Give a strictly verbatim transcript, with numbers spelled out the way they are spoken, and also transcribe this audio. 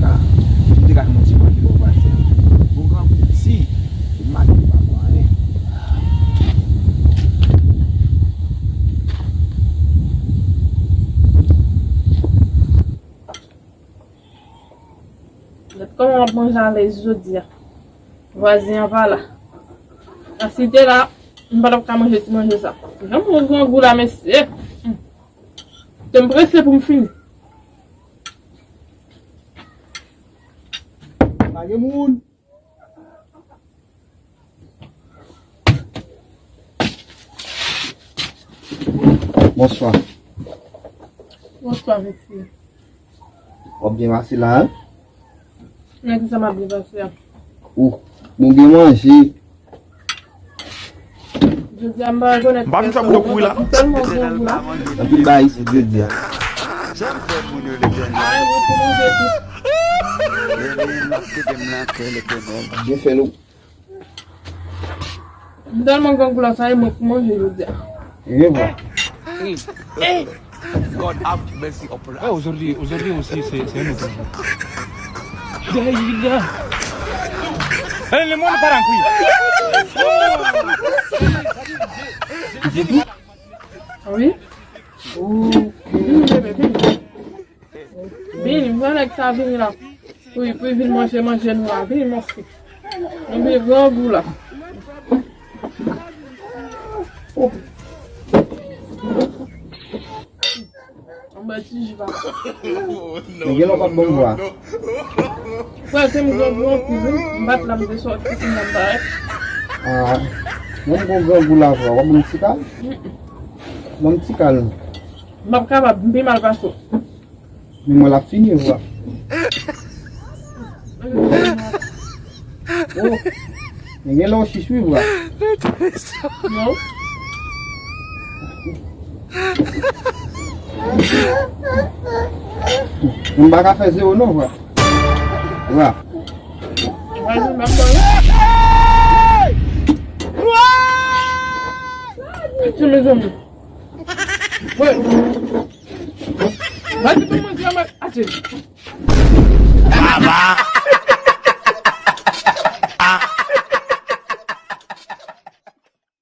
Ka, m te ka fè yon ti manje ba w pase. Bon, gran piti, se maten pa bon anyen. Gad kòman w ap manje alèz jodi a. Vwazen an pa la. A si te la, m pa t ap ka manje ti manje sa. Jan m wè grangou la, mesye. Te m prese pou m fini. Pa gen moun. Bonswa. Bonswa, mesye. W ap byen pase la, en? Nan ki sa m ap byen pase a? Ou, nou gen manje. Jodi a, m pa rekonèt pèsòn. M pa vin fè m kouri la. M tèlman grangou la. Anpil bagay isit jodi a. Ay, mwen pou manje tou. Byen fè nou. M tèlman grangou la, sa e mwen pou manje jodi a. Wi, vwa. God have mercy upon us. Aujourd'hui, aujourd'hui aussi, c'est c'est un autre jour. Dayila. Eh, le monde part en couille. Wi. Vini, bebe, vini. Vini, m wè nèg sa vini la. Wi, pou vin manje, manje nou la. Vini, mon fi. Anpil grangou la. Anba ti ji pa. Men gen lè w p ap ban m vwa. Frè, se m grangou anpil, wi. M bat la, m te sòti, kounye a m parèt. Ah, mwen m gon grangou la vwa. W ap ban m ti kal? Ban m ti kal. M p ap kapab, m pi mal pase w. Men mwen l ap fini vwa. Oh. Men gen lè w chich wi vwa. Non. M pa ka fè zewo non vwa. Vwa. Vwa, m ap pale. Atye, mezanmi. Wi. Vas-y, tout le monde, viens, atye. Baba!